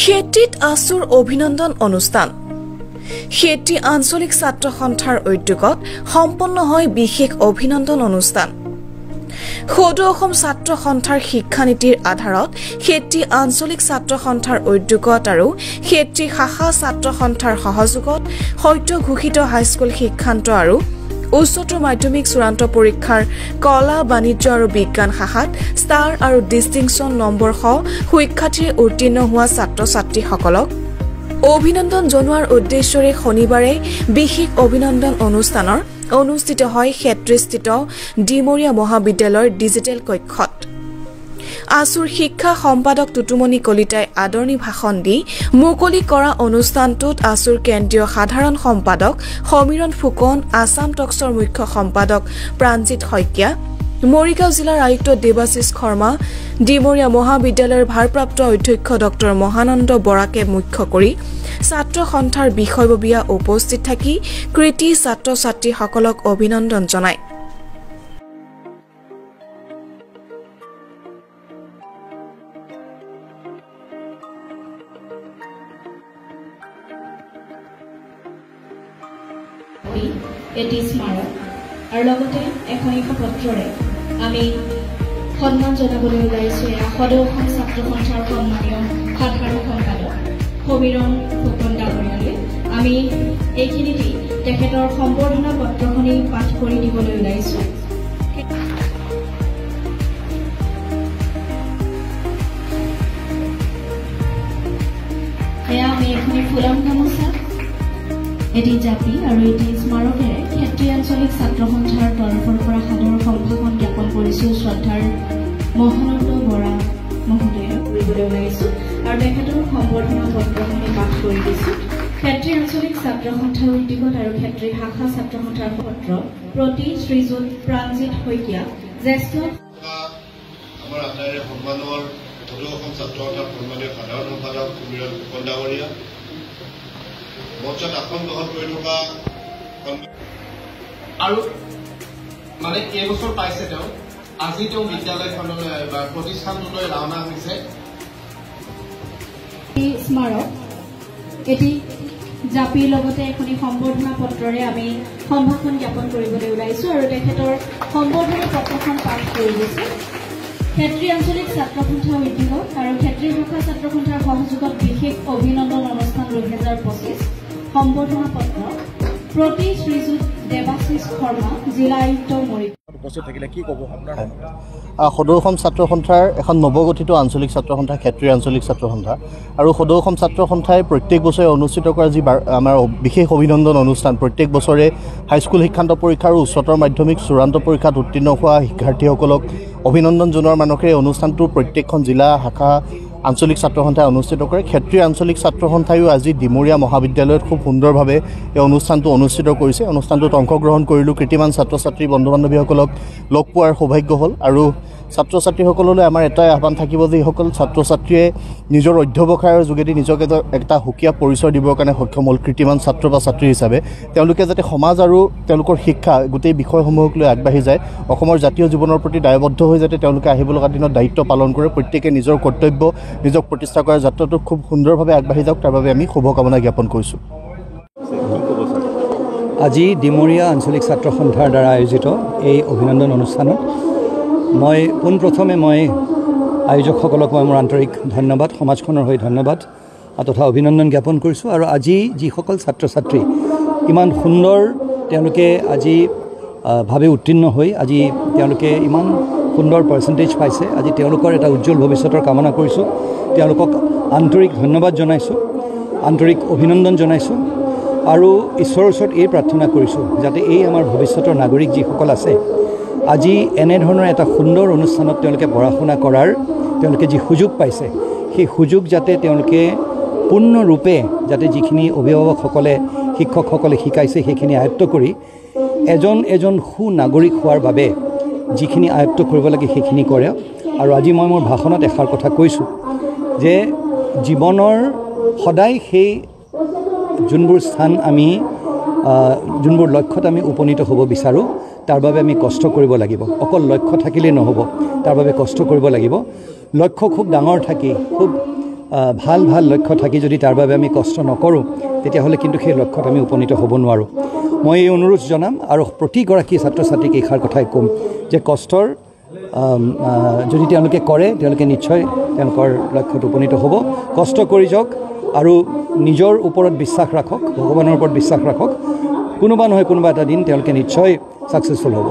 খেতিত আছুৰ অভিনন্দন অনুষ্ঠান। খেতি আঞ্চলিক ছাত্ৰ সন্থাৰ উদ্যোগত সম্পন্ন হয় বিশেষ অভিনন্দন অনুষ্ঠান। সদৌ অসম ছাত্ৰ সন্থাৰ শিক্ষানীতিৰ আধাৰত খেতি আঞ্চলিক ছাত্ৰ সন্থাৰ উদ্যোগত আৰু খেতি শাখা ছাত্ৰ সন্থাৰ সহযোগত সদ্য ঘোষিত হাইস্কুল শিক্ষান্ত আৰু উচ্চতৰ মাধ্যমিক চূড়ান্ত পৰীক্ষাৰ কলা, বাণিজ্য আৰু বিজ্ঞান শাখাত ষ্টাৰ আৰু ডিষ্টিংচন নম্বৰসহ সুখ্যাতিৰে উত্তীৰ্ণ হোৱা ছাত্ৰ ছাত্ৰীসকলক অভিনন্দন জনোৱাৰ উদ্দেশ্যৰে শনিবাৰে বিশেষ অভিনন্দন অনুষ্ঠানৰ অনুষ্ঠিত হয় ক্ষেত্ৰীস্থিত ডিমৰীয়া মহাবিদ্যালয়ৰ ডিজিটেল কক্ষত। আছুৰ শিক্ষা সম্পাদক টুটুমণি কলিতাই আদৰণি ভাষণ দি মুকলি কৰা অনুষ্ঠানটোত আছুৰ কেন্দ্ৰীয় সাধাৰণ সম্পাদক সমীৰণ ফুকন, আছাম টক্সৰ মুখ্য সম্পাদক প্ৰাণজিৎ শইকীয়া, মৰিগাঁও জিলাৰ আয়ুক্ত দেৱাশীষ শৰ্মা, ডিমৰীয়া মহাবিদ্যালয়ৰ ভাৰপ্ৰাপ্ত অধ্যক্ষ ডক্টৰ মহানন্দ বৰাকে মুখ্য কৰি ছাত্ৰ সন্থাৰ বিষয়ববীয়া উপস্থিত থাকি কৃতী ছাত্ৰ ছাত্ৰীসকলক অভিনন্দন জনায়। এটি স্মাৰক আৰু লগতে এখনি পত্ৰৰে আমি সন্মান জনাবলৈ ওলাইছোঁ। এয়া সদৌ অসম ছাত্ৰ সন্থাৰ সন্মানীয় সাধাৰণ সম্পাদক সমীৰণ ফুকন ডাঙৰীয়ালৈ আমি এইখিনিতেই তেখেতৰ সম্বৰ্ধনা পত্ৰখনি পাঠ কৰি দিবলৈ ওলাইছোঁ। এয়া আমি এখনি ফুলাম গামোচা, এটি জাপি আৰু এটি স্মাৰকেৰে ক্ষেত্ৰীয় আঞ্চলিক ছাত্ৰ সন্থাৰ তৰফৰ পৰা সাদৰ সম্ভাষণ জ্ঞাপন কৰিছোঁ শ্ৰদ্ধাৰ মহানন্দ বৰা মহোদয়ক কৰিবলৈ ওলাইছোঁ আৰু তেখেতৰ সম্বৰ্ধনা পত্ৰখনি পাঠ কৰি দিছোঁ। ক্ষেত্ৰীয় আঞ্চলিক ছাত্ৰ সন্থাৰ উদ্যোগত আৰু ক্ষেত্ৰীয় শাখা ছাত্ৰ সন্থাৰ পত্ৰ প্ৰতি শ্ৰীযুত প্ৰাণজিৎ শইকীয়া, জ্যেষ্ঠ আমাৰ আটাইৰে সন্মানৰ সদৌ অসম ছাত্ৰ সন্থাৰ সন্মানীয় সাধাৰণ সম্পাদক সমীৰণ ফুকন ডাঙৰীয়া, মঞ্চত আসন গ্ৰহণ কৰি থকা আৰু মানে এইবছৰ পাইছে তেওঁ, আজি তেওঁ বিদ্যালয়খনলৈ বা প্ৰতিষ্ঠানটোলৈ ৰাওনা হৈছে। স্মাৰক এটি জাপিৰ লগতে এখনি সম্বৰ্ধনা পত্ৰৰে আমি সম্ভাষণ জ্ঞাপন কৰিবলৈ ওলাইছোঁ আৰু তেখেতৰ সম্বৰ্ধনা পত্ৰখন পাঠ কৰি দিছোঁ। ক্ষেত্ৰীয় আঞ্চলিক ছাত্ৰ সন্থাৰ উদ্যোগত আৰু ক্ষেত্ৰীয় শাখা ছাত্ৰ সন্থাৰ সহযোগত বিশেষ অভিনন্দন অনুষ্ঠান 2025 সম্বৰ্ধনা পত্ৰ প্ৰতি শ্ৰীযুত দেৱাশীষ শৰ্মা, জিলা আয়ুক্ত মৰিগাঁও। সদৌ অসম ছাত্ৰ সন্থাৰ এখন নৱগঠিত আঞ্চলিক ছাত্ৰ সন্থা ক্ষেত্ৰীয় আঞ্চলিক ছাত্ৰ সন্থা আৰু সদৌ অসম ছাত্ৰ সন্থাই প্ৰত্যেক বছৰে অনুষ্ঠিত কৰা যি আমাৰ বিশেষ অভিনন্দন অনুষ্ঠান, প্ৰত্যেক বছৰে হাইস্কুল শিক্ষান্ত পৰীক্ষা আৰু উচ্চতৰ মাধ্যমিক চূড়ান্ত পৰীক্ষাত উত্তীৰ্ণ হোৱা শিক্ষাৰ্থীসকলক অভিনন্দন জনোৱাৰ মানসেৰে এই অনুষ্ঠানটো প্ৰত্যেকখন জিলা শাখা আঞ্চলিক ছাত্ৰ সন্থাই অনুষ্ঠিত কৰে। ক্ষেত্ৰীয় আঞ্চলিক ছাত্ৰ সন্থাইও আজি ডিমৰীয়া মহাবিদ্যালয়ত খুব সুন্দৰভাৱে এই অনুষ্ঠানটো অনুষ্ঠিত কৰিছে। অনুষ্ঠানটোত অংশগ্ৰহণ কৰিলোঁ, কৃতিমান ছাত্ৰ ছাত্ৰী বন্ধু বান্ধৱীসকলক লগ পোৱাৰ সৌভাগ্য হ'ল আৰু ছাত্ৰ ছাত্ৰীসকললৈ আমাৰ এটাই আহ্বান থাকিব যে এইসকল ছাত্ৰ ছাত্ৰীয়ে নিজৰ অধ্যৱসায়ৰ যোগেদি নিজকে এটা সুকীয়া পৰিচয় দিবৰ কাৰণে সক্ষম হ'ল। কৃতিমান ছাত্ৰ বা ছাত্ৰী হিচাপে তেওঁলোকে যাতে সমাজ আৰু তেওঁলোকৰ শিক্ষা গোটেই বিষয়সমূহক লৈ আগবাঢ়ি যায়, অসমৰ জাতীয় জীৱনৰ প্ৰতি দায়বদ্ধ হৈ যাতে তেওঁলোকে আহিব লগা দিনত দায়িত্ব পালন কৰে, প্ৰত্যেকে নিজৰ কৰ্তব্য নিজক প্ৰতিষ্ঠা কৰাৰ যাত্ৰাটো খুব সুন্দৰভাৱে আগবাঢ়ি যাওক, তাৰ বাবে আমি শুভকামনা জ্ঞাপন কৰিছোঁ। আজি ডিমৰীয়া আঞ্চলিক ছাত্ৰ সন্থাৰ দ্বাৰা আয়োজিত এই অভিনন্দন অনুষ্ঠানত মই পোনপ্ৰথমে মই আয়োজকসকলক মই মোৰ আন্তৰিক ধন্যবাদ, সমাজখনৰ হৈ ধন্যবাদ তথা অভিনন্দন জ্ঞাপন কৰিছোঁ। আৰু আজি যিসকল ছাত্ৰ ছাত্ৰী ইমান সুন্দৰ তেওঁলোকে আজি ভাৱে উত্তীৰ্ণ হৈ আজি তেওঁলোকে ইমান সুন্দৰ পাৰ্চেণ্টেজ পাইছে, আজি তেওঁলোকৰ এটা উজ্জ্বল ভৱিষ্যতৰ কামনা কৰিছোঁ। তেওঁলোকক আন্তৰিক ধন্যবাদ জনাইছোঁ, আন্তৰিক অভিনন্দন জনাইছোঁ আৰু ঈশ্বৰৰ ওচৰত এই প্ৰাৰ্থনা কৰিছোঁ যাতে এই আমাৰ ভৱিষ্যতৰ নাগৰিক যিসকল আছে আজি এনেধৰণৰ এটা সুন্দৰ অনুষ্ঠানত তেওঁলোকে পঢ়া শুনা কৰাৰ তেওঁলোকে যি সুযোগ পাইছে সেই সুযোগ যাতে তেওঁলোকে পূৰ্ণৰূপে যাতে যিখিনি অভিভাৱকসকলে শিক্ষকসকলে শিকাইছে সেইখিনি আয়ত্ব কৰি এজন এজন সুনাগৰিক হোৱাৰ বাবে যিখিনি আয়ত্ব কৰিব লাগে সেইখিনি কৰে। আৰু আজি মই মোৰ ভাষণত এষাৰ কথা কৈছোঁ যে জীৱনৰ সদায় সেই যোনবোৰ স্থান আমি যোনবোৰ লক্ষ্যত আমি উপনীত হ'ব বিচাৰোঁ তাৰ বাবে আমি কষ্ট কৰিব লাগিব। অকল লক্ষ্য থাকিলেই নহ'ব, তাৰ বাবে কষ্ট কৰিব লাগিব। লক্ষ্য খুব ডাঙৰ থাকি খুব ভাল ভাল লক্ষ্য থাকি যদি তাৰ বাবে আমি কষ্ট নকৰোঁ, তেতিয়াহ'লে কিন্তু সেই লক্ষ্যত আমি উপনীত হ'ব নোৱাৰোঁ। মই এই অনুৰোধ জনাম আৰু প্ৰতিগৰাকী ছাত্ৰ ছাত্ৰীক এইষাৰ কথাই ক'ম যে কষ্টৰ যদি তেওঁলোকে কৰে, তেওঁলোকে নিশ্চয় তেওঁলোকৰ লক্ষ্যত উপনীত হ'ব। কষ্ট কৰি যাওক আৰু নিজৰ ওপৰত বিশ্বাস ৰাখক, ভগৱানৰ ওপৰত বিশ্বাস ৰাখক, কোনোবা নহয় কোনোবা এটা দিন তেওঁলোকে নিশ্চয় ছাকচেছফুল হ'ব।